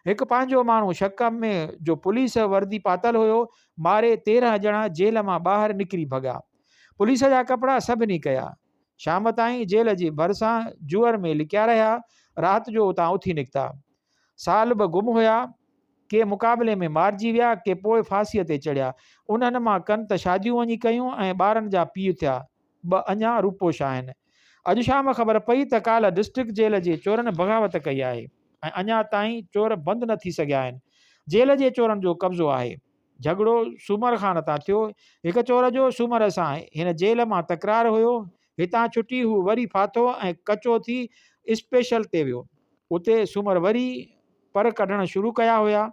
Speaker 1: هڪ پنهنجو ماڻهو شڪ ۾ جو پوليس وردي پاتل هيو، ماري 13 ڄڻا جيل مان ٻاهر نڪري ڀڳا. پوليس جا ڪپڙا سڀني ڪيا. شام تائين جيل جي ڀرسان جوئر ۾ لڪيا رهيا. رات جو اتان اٿي نڪتا. سال به گم هيا. ڪي مقابلي ۾ مارجي ويا، ڪي پوء ڦاسيء تي چڙهيا. انهن مان ڪن ته شاديون وڃي ڪيون ۽ ٻارن جا پيء ٿيا. ٻه اڃا روپوش آهن. اڄ شام خبر پئي ته ڪالهه ڊسٽرڪٽ جيل جي چورن بغاوت ڪئي آهي ۽ اڃا تائين چور بند نه ٿي سگهيا آهن. جيل جي چورن جو قبضو آهي. جهڳڙو سومر خان تان ٿيو. هڪ چور جو سومر سان هن جيل مان تڪرار هيو. هتان ڇٽي هو وري ڦاٿو ۽ ڪچو ٿي اسپيشل تي ويو. اتي سومر وري پر ڪڍڻ شروع ڪيا هيا.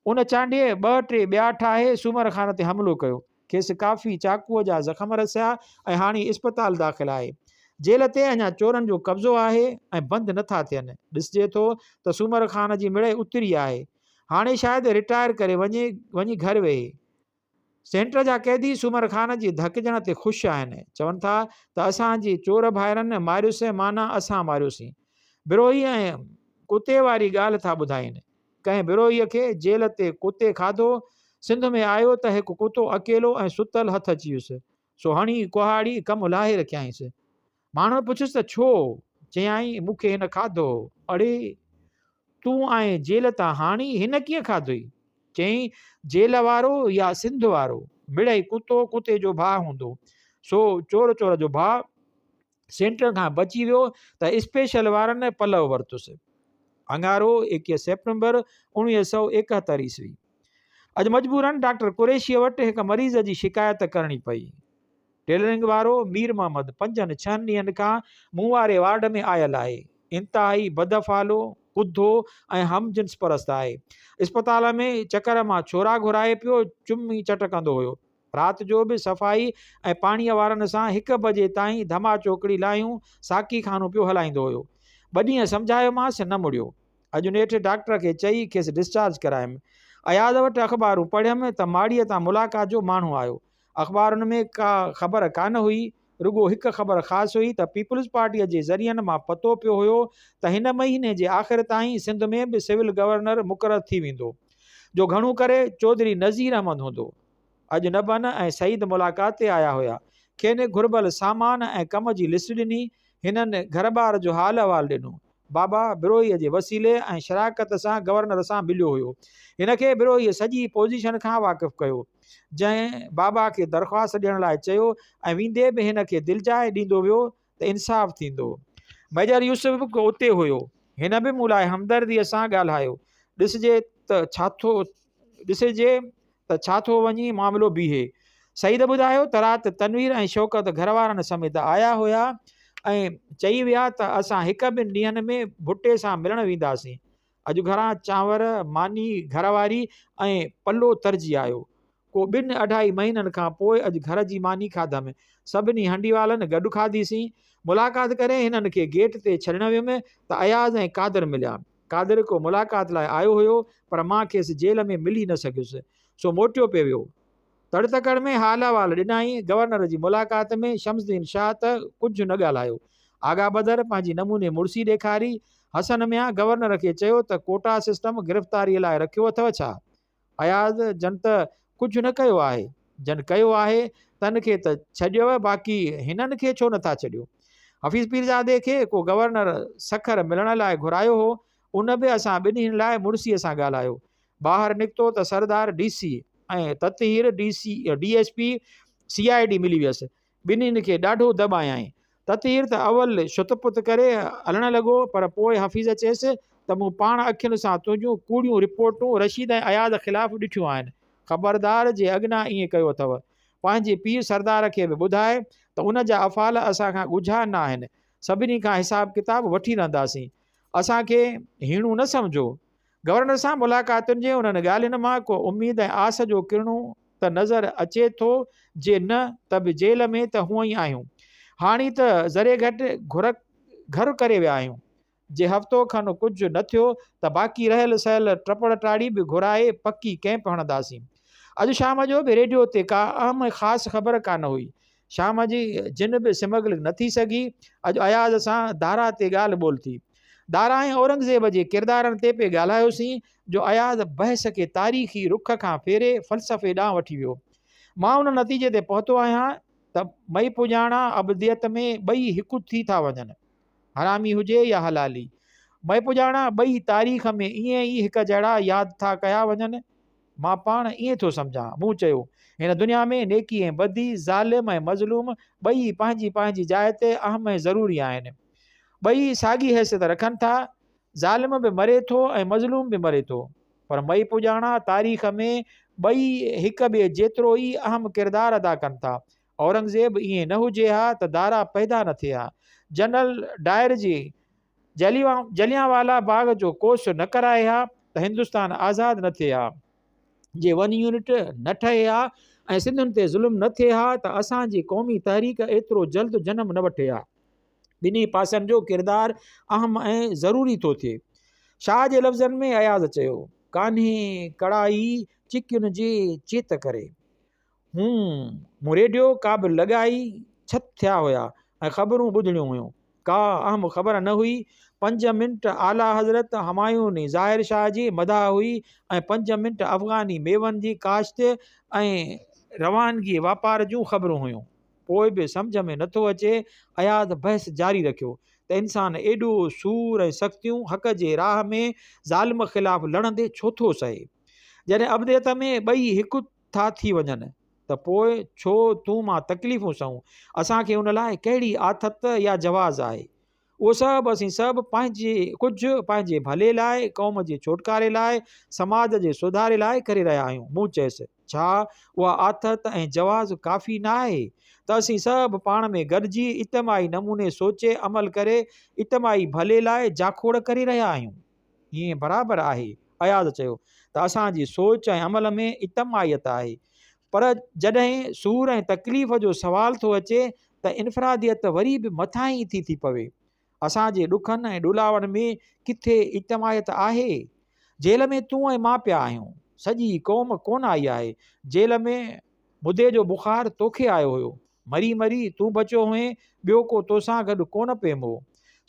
Speaker 1: ان چانڊيي ٻه ٽي ٻيا ٺاهي سومر خان تي حملو ڪيو. کيس ڪافي چاقوء جا زخم رسيا ۽ هاڻي اسپتال داخل آهي. جيل تي اڃا چورن جو قبضو آهي ۽ بند نه ٿا ٿين. ڏسجي ٿو ته سومر خان جي مڙئي اتري آهي. هاڻي شايد رٽائر ڪري وڃي وڃي گهر ويهي. سينٽر جا قيدي سومر خان جي ڌڪجڻ تي خوش آهن. چون ٿا ته اسان جي چور ڀائرن ماريوسين معنيٰ اسان ماريوسين. بروهي ۽ ڪتي واري ڳالهه ٿا ٻڌائين. ڪنهن بروهيء کي جيل تي ڪتي کاڌو. سنڌ ۾ آيو ته هڪ ڪتو اڪيلو ۽ ستل هٿ اچي ويس. سو هڻي ڪهاڙي ڪم لاهي رکيائينس. ماڻهن پڇيس ته ڇو؟ چيائين مون کي هن کاڌو. اڙي! تون آئين جيل تان هاڻي هن ڪيئن کاڌوئي؟ چيائين جيل وارو يا سنڌ وارو؟ مڙئي ڪتو ڪتي جو ڀاء هوندو. سو چور چور جو ڀاء سينٽر کان بچي ويو ته اسپيشل وارن پلئه ورتس. اڱارو 21 سيپٽمبر 1971 عيسوي. اڄ مجبورن ڊاڪٽر قريشيء وٽ هڪ مريض جي شڪايت ڪرڻي پئي. ٽيلرنگ وارو مير محمد پنجن ڇهن ڏينهن کان مون واري وارڊ ۾ آيل آهي. انتهائي بدافعالو، ڪڌو ۽ هم جنس پرست آهي. اسپتال ۾ چڪر مان ڇورا گهرائي پيو چمي چٽ ڪندو هيو. رات جو به صفائي ۽ پاڻيء وارن سان هڪ بجي تائين ڌما چوڪڙي لاهيون ساقي خانو پيو هلائيندو هيو. ٻه ڏينهن سمجهايومانس نه مڙيو. اڄ نيٺ ڊاڪٽر کي چئي کيس ڊسچارج ڪرايم. اياز وٽ اخبارون پڙهيم ته ماڙيء تان ملاقات جو ماڻهو آيو. اخبارن ۾ ڪا خبر ڪانه هئي، رڳو هڪ خبر خاص هئي ته پيپلز پارٽيء جي ذريعن مان پتو پيو هيو ته هن مهيني جي آخر تائين سنڌ ۾ به سول گورنر مقرر ٿي ويندو، جو گهڻو ڪري چوڌري نذير احمد هوندو. اڄ نبن ۽ سعيد ملاقات تي آيا هيا. کين گهربل سامان ۽ ڪم جي لسٽ ڏني. هنن گهر ٻار جو حال احوال ڏنو. بابا بروهيء جي وسيلي ۽ شراڪت سان گورنر سان مليو هيو. هن کي بروهيء سڄي پوزيشن کان واقف ڪيو، جنهن بابا کي درخواست ڏيڻ لاء چيو ۽ ويندي به هن کي دلجاء ڏيندو ويو ته انصاف ٿيندو. ميجر يوسف به اتي هيو. هن به مون لاء همدرديء سان ڳالهايو. ڏسجي ته ڇا ٿو ڏسجي ته ڇا ٿو وڃي معاملو بيهي. سعيد ٻڌايو ته رات تنوير ۽ شوڪت گهر وارن سميت آيا هيا ۽ چئي ويا ته اسان هڪ ٻن ڏينهن ۾ ڀٽي سان ملڻ وينداسين. اڄ گهران چانور، ماني، گهر واري ۽ پلو ترجي آيو. ڪو ٻن اڍائي مهينن کان پوء اڄ گهر جي ماني کاڌم. سڀني هنڊيوالن گڏ کاڌيسين. ملاقات ڪري هنن کي گيٽ تي ڇڏڻ ويم ته اياز ۽ قادر مليا. قادر ڪو ملاقات لاء آيو هيو پر مان کيس جيل ۾ ملي نه سگهيس، سو موٽيو پئي ويو. تڙ تڪڙ ۾ حال احوال ڏنائين. گورنر جي ملاقات ۾ شمس الدين شاهه ته ڪجهه نه ڳالهايو. آغا بدر پنهنجي نموني مڙسي ڏيکاري. حسن ميان گورنر کي چيو ته ڪوٽا سسٽم گرفتاريء لاء رکيو اٿئو ڇا؟ اياز جن ته ڪجهه نه ڪيو آهي، جن ڪيو آهي تن کي ته ڇڏيو باقي هنن کي ڇو نٿا ڇڏيو؟ حفيظ پيرزادي کي ڪو گورنر سکر ملڻ لاء گهرايو هو، ان به اسان ٻنهين لاء مڙسيء سان ڳالهايو. ٻاهر نڪتو ته سردار ڊي سي ۽ تطهير D C D S P C I D ملي ويس. ٻنهين کي ڏاڍو دٻايائين. تطهير ته اول شت پت ڪري هلڻ لڳو، پر پوء حفيظ چيس ته مون پاڻ اکين سان تنهنجون ڪوڙيون رپورٽون رشيد ۽ اياز خلاف ڏٺيون آهن. خبردار جي اڳنا ائين ڪيو اٿئو. پنهنجي پيء سردار کي به ٻڌاء ته ان جا افعال اسان کان ڳجها نه آهن. سڀني کان حساب ڪتاب وٺي رهنداسين. اسان کي هيڻو نه سمجهو. گورنر سان ملاقاتن جي انهن ڳالهين مان ڪو اميد ۽ آس جو ڪرڻو ته نظر اچي ٿو جي نه ته به جيل ۾ ته هونئن ئي آهيون. هاڻي ته ذري گهٽ گهر گهر ڪري ويا آهيون. جي هفتو کن ڪجهه نه ٿيو ته باقي رهيل سهيل ٽپڙ ٽاڙي به گهرائي پڪي ڪئمپ هڻنداسين. اڄ شام جو به ريڊيو تي ڪا اهم ۽ خاص خبر ڪانه هئي. شام جي جن به سمگلنگ نه ٿي سگهي. اڄ اياز سان دارا تي ڳالهه ٻولهه ٿي. دارا ۽ اورنگزيب جي ڪردارن تي پئي ڳالهايوسين جو اياز بحث کي تاريخي رخ کان ڦيري فلسفي ڏانهن وٺي ويو. مان ان نتيجي تي پهتو آهيان ته مئي پڄاڻان ابديت ۾ ٻئي هڪ ٿي ٿا وڃن. حرامي هجي يا حلالي. مئي پڄاڻان ٻئي تاريخ ۾ ائين ئي هڪ جهڙا ياد ٿا ڪيا وڃن. مان پاڻ ائين ٿو سمجهان. مون چيو، هن دنيا ۾ نيڪي ۽ بدي، ظالم ۽ مظلوم ٻئي پنهنجي پنهنجي جاء تي اهم ۽ ضروري آهن. ٻئي ساڳي حيثيت رکن ٿا. ظالم به مري ٿو ۽ مظلوم به مري ٿو. پر مئي پڄاڻان تاريخ ۾ ٻئي هڪ ٻئي جيترو ئي اهم ڪردار ادا ڪن ٿا. اورنگزيب ائين نه هجي ها ته دارا پيدا نه ٿئي ها. جنرل ڊائر جي جليانوالا باغ جو ڪوس نه ڪرائي ها ته هندستان آزاد نه ٿئي ها. جي ون يونٽ نه ٺهي ها ۽ سنڌين تي ظلم نه ٿئي ها ته اسان جي قومي تحريڪ ايترو جلد جنم نه وٺي ها. ٻنهي پاسن جو ڪردار اهم ۽ ضروري ٿو ٿئي. شاهه جي لفظن ۾ اياز چيو. ڪانهي ڪڙائي چڪين جي چيت ڪري. هون، مون ريڊيو ڪابل لڳائي ڇت ٿيا هيا ۽ خبرون ٻڌڻيون هيون. ڪا اهم خبر نه هئي. پنج منٽ اعليٰ حضرت همايوني ظاهر شاهه جي مداح هئي ۽ پنج منٽ افغاني ميون جي ڪاشت ۽ روانگي واپار جون خبرون هيون. پوء به سمجهه ۾ نٿو اچي. اياز بحث جاري رکيو ته انسان ايڏو سور ۽ سختيون حق جي راهه ۾ ظالم خلاف لڙندي ڇو ٿو سهي؟ جڏهن ابديت ۾ ٻئي هڪ ٿا ٿي وڃن ته پوء ڇو تون مان تڪليفون سهون؟ اسان کي ان لاء ڪهڙي آٿت يا جواز آهي؟ اهو سڀ اسين سڀ پنهنجي ڪجهه پنهنجي ڀلي لاء، قوم جي ڇوٽڪاري لاء، سماج جي سڌاري لاء ڪري رهيا آهيون. مون چيس، ڇا اها آٿت ۽ جواز ڪافي نه آهي ته اسين سڀ پاڻ ۾ گڏجي اجتماعي نموني سوچي عمل ڪري اجتماعي ڀلي لاء جاکوڙ ڪري رهيا آهيون؟ ائين برابر آهي، اياز چيو، ته اسان جي سوچ ۽ عمل ۾ اجتماعيت آهي، پر جڏهن سور ۽ تڪليف جو سوال ٿو اچي ته انفراديت وري به مٿاهين ٿي ٿي پوي. اسان جي ڏکن ۽ ڏولاون ۾ ڪٿي اجتماعيت آهي؟ جيل ۾ تون ۽ مان پيا آهيون، سڄي قوم ڪونه آئي آهي. جيل ۾ مدي جو بخار توکي آيو هيو. مري مري تون بچيو هئين، ٻيو ڪو توسان گڏ ڪونه پئي مئو.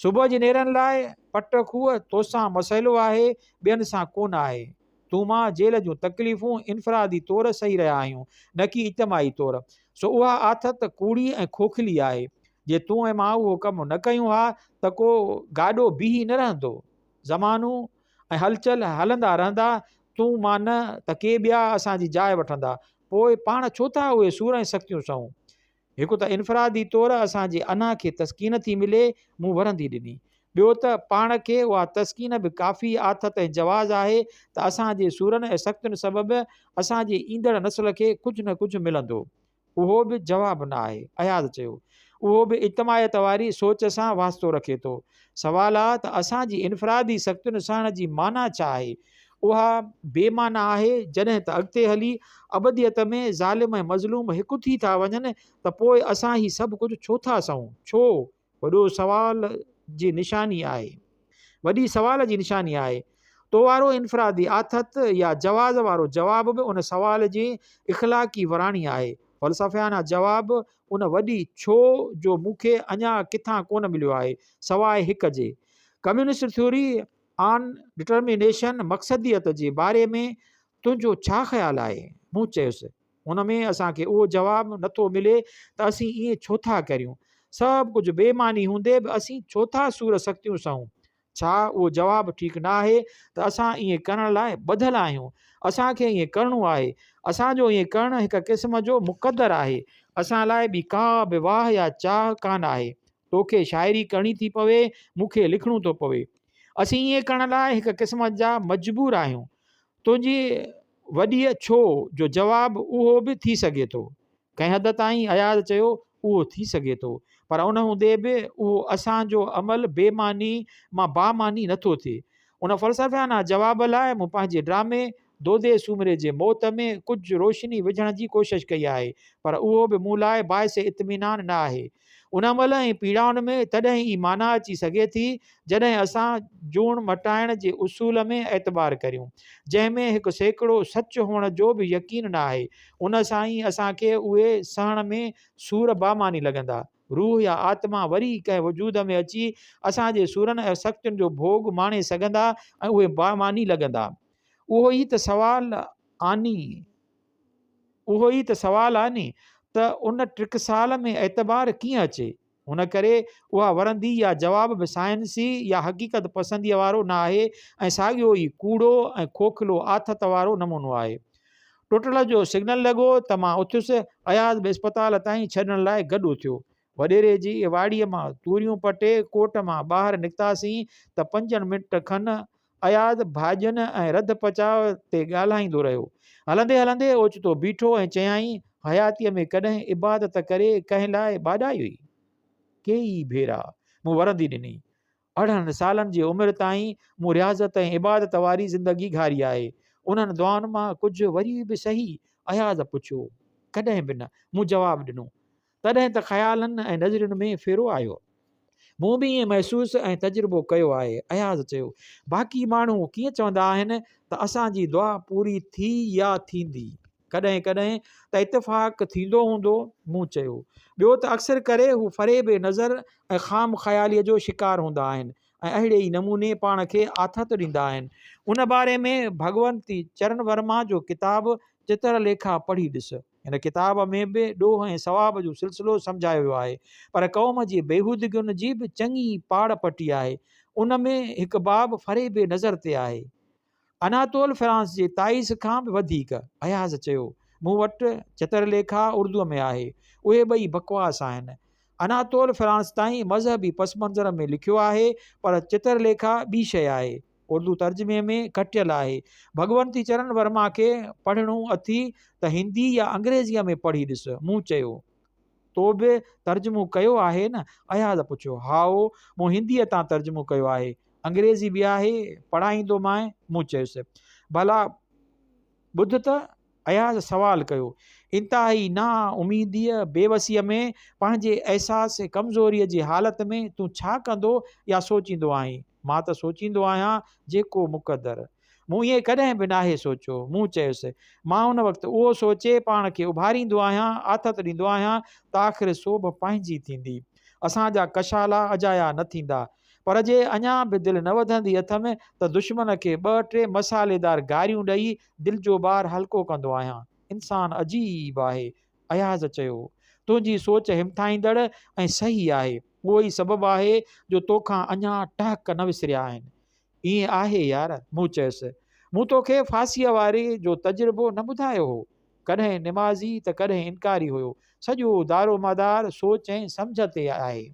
Speaker 1: صبح جي نيرن لاء پٽ کوهه توسان مسئلو آهي، ٻين سان ڪونه آهي. تون مان جيل جون تڪليفون انفرادي طور سهي رهيا آهيون، نه ڪي اجتماعي طور. سو اها آٿت ڪوڙي ۽ کوکلي آهي. جي تون ۽ مان اهو ڪم نه ڪيون ها ته ڪو گاڏو بيهي نه رهندو. زمانو ۽ هلچل هلندا رهندا، تون مان نه ته ڪي ٻيا اسان جي جاء وٺندا، پوء پاڻ ڇو ٿا اهي سور ۽ سختيون سهون؟ هڪ ته انفرادي طور اسان جي انا کي تسڪين ٿي ملي، مون ورندي ڏني. ٻيو ته پاڻ کي اها تسڪين به ڪافي آٿت ۽ جواز آهي ته اسان جي سورن ۽ سختين سبب اسان جي ايندڙ نسل کي ڪجهه نه ڪجهه ملندو. اهو به جواب نه آهي. اياز چيو. اهو به اجتماعيت واري سوچ سان واسطو رکي ٿو. سوال آ ته اسان جي انفرادي سختين سهڻ جي معنيٰ ڇا آهي؟ اها بي معنيٰ آهي جڏهن ته اڳتي هلي ابديت ۾ ظالم ۽ مظلوم هڪ ٿي ٿا وڃن ته پوء اسان هي سڀ ڪجهه ڇو ٿا سهون؟ ڇو؟ وڏو سوال جي نشاني آهي. وڏي سوال جي نشاني آهي. تو وارو انفرادي آٿت يا جواز وارو جواب به ان سوال جي اخلاقي وراڻي آهي. فلسفيانه جواب ان وڏي ڇو جو مون کي اڃا ڪٿان ڪونه مليو آهي، سواء هڪ جي. ڪميونسٽ ٿيوري آن ڊٽرمينيشن، مقصديت، جي باري ۾ تنهنجو ڇا خيال آهي؟ مون چيس. ان ۾ اسان کي اهو جواب نه ٿو ملي ته اسين ائين ڇو ٿا ڪريون؟ سڀ ڪجهه بي معني هوندي به اسين ڇو ٿا سور سختيون سهون؟ ڇا اهو جواب ٺيڪ نه آهي ته اسان ائين ڪرڻ لاء ٻڌل آهيون؟ اسان کي ائين ڪرڻو آهي. اسان جو ائين ڪرڻ هڪ قسم جو مقدر آهي. اسان لاء ٻي ڪا به واهه يا چاهه ڪانه آهي. توکي شاعري ڪرڻي ٿي پوي، مون کي لکڻو ٿو پوي. اسين ائين ڪرڻ لاء هڪ قسم جا مجبور آهيون. تنهنجي وڏيء ڇو جو جواب اهو به ٿي سگهي ٿو. ڪنهن حد تائين اياز چيو اهو ٿي سگهي ٿو پر ان هوندي به اهو اسان جو عمل بي معني مان بامعني نه ٿو ٿئي. ان فلسفيانه جواب لاء مون پنهنجي ڊرامي دودي سومري جي موت ۾ ڪجهه روشني وجهڻ جي ڪوشش ڪئي آهي پر اهو به مون لاء باعث اطمينان نه آهي. ان عمل ۽ پيڙائن ۾ تڏهن ئي معنيٰ اچي سگهي ٿي، جڏهن اسان جوڻ مٽائڻ جي اصول ۾ اعتبار ڪريون، جنهن ۾ 1% سچ هئڻ جو به يقين نه آهي. ان سان ئي اسان کي اهي سهڻ ۾ سور بامعني لڳندا. روح يا آتما وري ڪنهن وجود ۾ اچي اسان جي سورن ۽ سختين جو ڀوڳ ماڻي سگهندا ۽ اهي بامعني لڳندا. اهو ئي ته سوال آني. اهو ئي ته سوال آهي ني ته ان ٽڪسال ۾ اعتبار ڪيئن اچي؟ ان ڪري اها ورندي يا جواب به سائنسي يا حقيقت پسنديء وارو نه آهي ۽ ساڳيو ئي ڪوڙو ۽ کوکلو آٿت وارو نمونو آهي. ٽٽل جو سگنل لڳو ته مان اٿيس، اياز به اسپتال تائين ڇڏڻ لاء گڏ اٿيو. وڏيري جي واڙي مان توريون پٽي ڪوٽ مان ٻاهر نڪتاسين ته پنجن منٽ کن اياز ڀاڄين ۽ رڌ پچاء تي ڳالهائيندو رهيو. هلندي هلندي اوچتو بيٺو ۽ چيائين، حياتيء ۾ ڪڏهن عبادت ڪري ڪنهن لاء ٻاڏايوئي؟ ڪيئي ڀيرا. مون ورندي ڏني. 18 سالن جي عمر تائين مون رياضت ۽ عبادت واري زندگي گهاري آهي. انهن دعائن مان ڪجهه وري به سهي؟ اياز پڇيو. ڪڏهن به نه. مون جواب ڏنو. تڏهن ته خيالن ۽ نظرين ۾ ڦيرو آيو. مون به ائين محسوس ۽ تجربو ڪيو آهي. اياز چيو. باقي ماڻهو ڪيئن چوندا آهن ته اسان جي دعا پوري ٿي يا ٿيندي. ڪڏهن ڪڏهن ته اتفاق ٿيندو هوندو. مون چيو. ٻيو ته اڪثر ڪري هو فريب نظر ۽ خام خياليء جو شڪار هوندا آهن ۽ اهڙي ئي نموني پاڻ کي آٿت ڏيندا آهن. ان باري ۾ ڀڳونتي چرن ورما جو ڪتاب چتر ليکا پڙهي ڏس. هن ڪتاب ۾ به ڏوهه ۽ ثواب جو سلسلو سمجهايو ويو آهي، پر قوم جي بيهودگين جي به چڱي پاڙ پٽي آهي. ان ۾ هڪ باب فريب نظر تي آهي. اناطول فرانس جي تائيس کان به وڌيڪ. اياز چيو، مون وٽ چتر ليکا اردوء ۾ آهي. اهي ٻئي بڪواس آهن. اناطول فرانس تائين مذهبي پس منظر ۾ لکيو آهي، پر چتر ليکا ٻي شيء آهي. اردو ترجمي ۾ ڪٽيل آهي. ڀڳونتي چرن ورما کي پڙهڻو اٿي ته هندي يا انگريزيء ۾ پڙهي ڏس. مون چيو. تو به ترجمو ڪيو آهي نه؟ اياز پڇيو. هائو، مون هنديء تان ترجمو ڪيو آهي. انگريزي به آهي، پڙهائيندومانء. مون چيس. ڀلا ٻڌ ته اياز سوال ڪيو. انتهائي نا اميديء، بيوسيء ۾، پنهنجي احساس ڪمزوريء جي حالت ۾ تون ڇا ڪندو يا سوچيندو آهين؟ مان ته سوچيندو آهيان جيڪو مقدر. مون ائين ڪڏهن به ناهي سوچيو. مون چيس. مان ان وقت اهو سوچي پاڻ کي اڀاريندو آهيان، آٿت ڏيندو آهيان ته آخر سوڀ پنهنجي ٿيندي. اسان جا ڪشالا اجايا نه ٿيندا. پر جي اڃا به دل نه وڌندي اٿم ته دشمن کي ٻه ٽي مصالحيدار گاريون ڏئي دل جو بار هلڪو ڪندو آهيان. انسان عجيب آهي. اياز چيو. تنهنجي سوچ همٿائيندڙ ۽ صحيح آهي. اهو ئي سبب آهي جو توکان اڃا ٽهڪ نه وسريا آهن. ائين آهي يار. مون چيس. مون توکي ڦاسيء واري جو تجربو نه ٻڌايو هو. ڪڏهن نمازي ته ڪڏهن انڪاري هيو. سڄو دارومدار سوچ ۽ سمجهه تي آهي.